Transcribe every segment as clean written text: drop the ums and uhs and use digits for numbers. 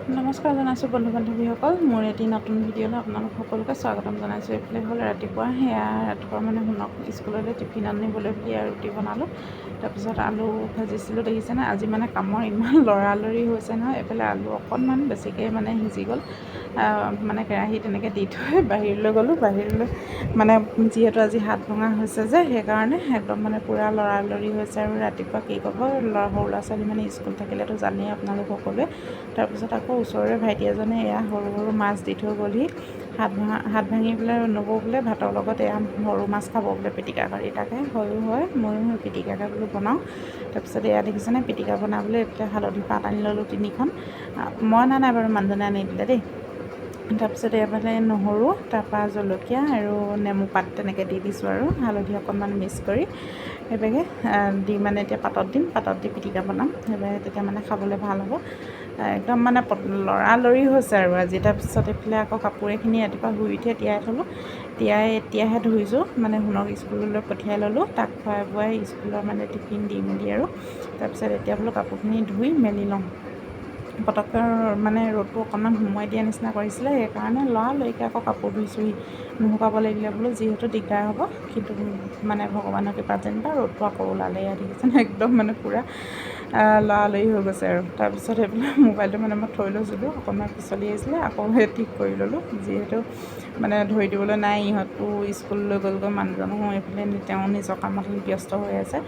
নমস্কাৰ জনাইছোঁ বন্ধু বান্ধৱীসকল। মোৰ এটি নতুন ভিডিঅ'লৈ আপোনালোক সকলোকে স্বাগতম জনাইছোঁ। এইফালে হ'ল ৰাতিপুৱা, সেয়া ৰাতিপুৱা মানে শুনক স্কুললৈ টিফিন আনিবলৈ বুলি ৰুটি বনালোঁ, তাৰপিছত আলু ভাজিছিলোঁ। দেখিছেনে, আজি মানে কামৰ ইমান লৰালৰি হৈছে নহয়। এইফালে আলু অকণমান বেছিকৈ মানে সিজি গ'ল। মানে কেৰাহী তেনেকৈ দি থৈ বাহিৰলৈ গ'লোঁ। বাহিৰলৈ মানে যিহেতু আজি হাত ভঙা হৈছে যে, সেইকাৰণে একদম মানে পূৰা লৰালৰি হৈছে। আৰু ৰাতিপুৱা কি ক'ব, সৰু ল'ৰা ছোৱালী মানে স্কুল থাকিলেতো জানেই আপোনালোক সকলোৱে। তাৰপিছত আকৌ ওচৰৰে ভাইটি এজনে এয়া সৰু সৰু মাছ দি থৈ গ'লহি। হাত ভাঙি পেলাই নবৌ বোলে ভাতৰ লগত এয়া সৰু মাছ খাব বোলে পিটিকা কৰি। তাকে হয়ো হয়, ময়ো সেই পিটিকাকে বোলো বনাওঁ। তাৰপিছত এয়া দেখিছেনে, পিটিকা বনাবলৈ এইফালে হালধি পাত আনি ল'লোঁ তিনিখন। মই অনা নাই বাৰু, মানুহজনে আনি দিলে দেই। তাৰপিছত এইফালে নহৰু, তাৰপৰা জলকীয়া আৰু নেমু পাত তেনেকৈ দি দিছোঁ আৰু হালধি অকণমান মিক্স কৰি সেইভাগে দি মানে এতিয়া পাতত দিম, পাতত দি পিটিকা বনাম। সেইভাগে তেতিয়া মানে খাবলৈ ভাল হ'ব। একদম মানে লৰালৰি হৈছে আৰু আজি। তাৰপিছত এইফালে আকৌ কাপোৰ এইখিনি ৰাতিপুৱা শুই উঠিয়ে তিয়াই থ'লোঁ, তিয়াই এতিয়াহে ধুইছোঁ। মানে সোণক স্কুললৈ পঠিয়াই ল'লোঁ, তাক খুৱাই বোৱাই স্কুলৰ মানে টিফিন দি মেলি আৰু তাৰপিছত এতিয়া বোলো কাপোৰখিনি ধুই মেলি লওঁ পটককৈ। মানে ৰ'দটো অকণমান সুমুৱাই দিয়া নিচিনা কৰিছিলে, সেইকাৰণে লৰালৰিকৈ আকৌ কাপোৰ ধুইছোঁহি। নুশুকাব লাগিলে বোলো যিহেতু দিগদাৰ হ'ব। কিন্তু মানে ভগৱানৰ কৃপাত যেনিবা ৰ'দটো আকৌ ওলালে। ইয়াত দেখিছেনে, একদম মানে পূৰা লৰালৰি হৈ গৈছে আৰু। তাৰপিছত সেইফালে মোবাইলটো মানে মই থৈ লৈছিলোঁ, অকণমান পিছলি আহিছিলে, আকৌ সেই ঠিক কৰি ল'লোঁ। যিহেতু মানে ধৰি দিবলৈ নাই, ইহঁতো স্কুললৈ গ'লগৈ, মানুহজনো এইফালে তেওঁ নিজৰ কামত ব্যস্ত হৈ আছে।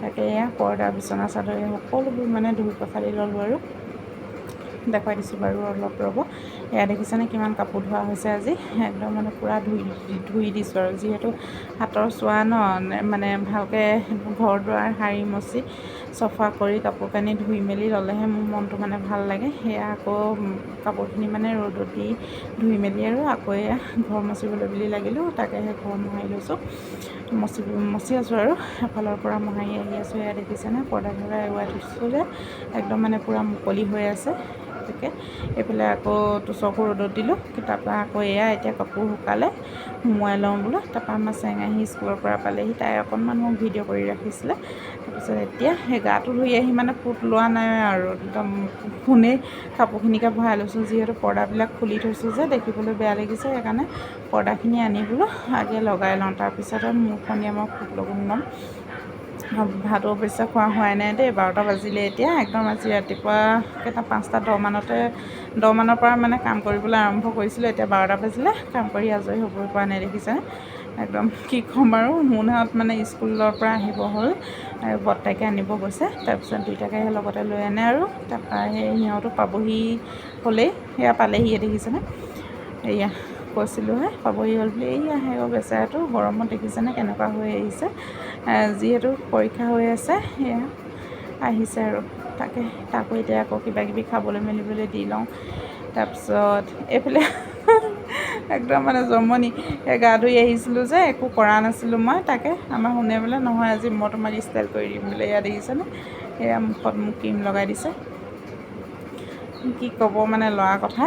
তাকে এয়া পৰ্দা, বিচনা চাদৰ এই সকলোবোৰ মানে ধুই পখালি ল'লোঁ আৰু দেখুৱাই দিছোঁ বাৰু, অলপ ৰ'ব। এয়া দেখিছেনে, কিমান কাপোৰ ধোৱা হৈছে আজি। একদম মানে পূৰা ধুই ধুই দিছোঁ আৰু যিহেতু হাতৰ চোৱা ন, মানে ভালকৈ ঘৰ দুৱাৰ সাৰি মচি চফা কৰি কাপোৰ কানি ধুই মেলি ল'লেহে মোৰ মনটো মানে ভাল লাগে। সেয়া আকৌ কাপোৰখিনি মানে ৰ'দত দি ধুই মেলি আৰু আকৌ এয়া ঘৰ মচিবলৈ বুলি লাগিলোঁ। তাকে সেই ঘৰ মোহাৰি লৈছোঁ, মচি মচি আছোঁ আৰু এফালৰ পৰা মোহাৰি আহি আছোঁ। এয়া দেখিছেনে, পৰ্দা চৰ্দা এৰুৱাই থৈছোঁ যে, একদম মানে পূৰা মুকলি হৈ আছে। তাকে এইফালে আকৌ তোচকো ৰ'দত দিলোঁ। তাৰপৰা আকৌ এয়া এতিয়া কাপোৰ শুকালে, সুমুৱাই লওঁ বোলো। তাৰপৰা আমাৰ চেং আহি স্কুলৰ পৰা পালেহি, তাই অকণমান মোক ভিডিঅ' কৰি ৰাখিছিলে। তাৰপিছত এতিয়া সেই গাটো ধুই আহি মানে ফুট লোৱা নাই আৰু একদম ফোনেই কাপোৰখিনিকে ভৰাই লৈছোঁ। যিহেতু পৰ্দাবিলাক খুলি থৈছোঁ যে, দেখিবলৈ বেয়া লাগিছে, সেইকাৰণে পৰ্দাখিনি আনি বোলো আগে লগাই লওঁ, তাৰপিছতে মোৰ সন্ধিয়া মই ফুট ল'ম। ভাতো অৱশ্যে খোৱা হোৱাই নাই দেই, 12টা বাজিলে এতিয়া। একদম আজি ৰাতিপুৱা কেইটা, 5টা 10 মানতে, 10 মানৰ পৰা মানে কাম কৰিবলৈ আৰম্ভ কৰিছিলোঁ। এতিয়া 12টা বাজিলে, কাম কৰি আজৰি হ'বই পৰা নাই। দেখিছেনে, একদম কি ক'ম আৰু। মোনহঁত মানে স্কুলৰ পৰা আহিব হ'ল আৰু বৰ্তাকে আনিব গৈছে। তাৰপিছত দুইটাকে সেই লগতে লৈ আনে আৰু তাৰপৰা সেই সিহঁতো পাবহি হ'লেই, সেয়া পালেহিয়ে। দেখিছেনে, এয়া কৈছিলোঁহে পাবহি হ'ল বুলি। এইয়া সেই বেচেৰাটো গৰমত দেখিছেনে কেনেকুৱা হৈ আহিছে। যিহেতু পৰীক্ষা হৈ আছে, সেয়া আহিছে আৰু তাকে তাকো এতিয়া আকৌ কিবা কিবি খাবলৈ মেলিবলৈ দি লওঁ। তাৰপিছত এইফালে একদম মানে জমনি, সেই গা ধুই আহিছিলোঁ যে, একো কৰা নাছিলোঁ মই। তাকে আমাৰ শুনে বোলে, নহয় আজি মই তোমাক ষ্টাইল কৰি দিম বোলে। এয়া দেখিছেনে, এয়া মুখত মোক ক্ৰীম লগাই দিছে। কি ক'ব মানে ল'ৰা কথা।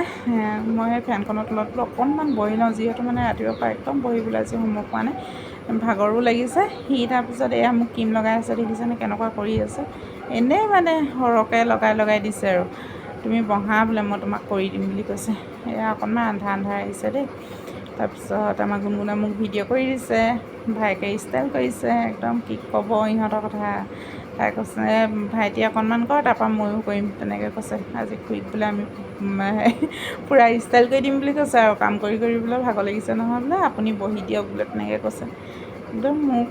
মই সেই ফেনখনৰ তলত বোলো অকণমান বহি লওঁ, যিহেতু মানে ৰাতিপুৱাৰ পৰা একদম বহিবলৈ আজি সময় পোৱা নাই, ভাগৰো লাগিছে। সি তাৰপিছত এয়া মোক ক্ৰীম লগাই আছে, দেখিছেনে কেনেকুৱা কৰি আছে। এনেই মানে সৰহকৈ লগাই লগাই দিছে আৰু তুমি বহা বোলে, মই তোমাক কৰি দিম বুলি কৈছে। এয়া অকণমান আন্ধাৰ আন্ধাৰ আহিছে দেই। তাৰপিছত আমাৰ গুণগুণে মোক ভিডিঅ' কৰি দিছে, ভায়েকে ষ্টাইল কৰিছে। একদম কি ক'ব ইহঁতৰ কথা। তাই কৈছে, ভাইটি অকণমান কৰ, তাৰপৰা ময়ো কৰিম তেনেকৈ কৈছে। আজি খুৰীক বোলে আমি পূৰা ষ্টাইল কৰি দিম বুলি কৈছে আৰু কাম কৰি কৰি বোলে ভাগৰ লাগিছে নহয় বোলে, আপুনি বহি দিয়ক বোলে তেনেকৈ কৈছে। একদম মোক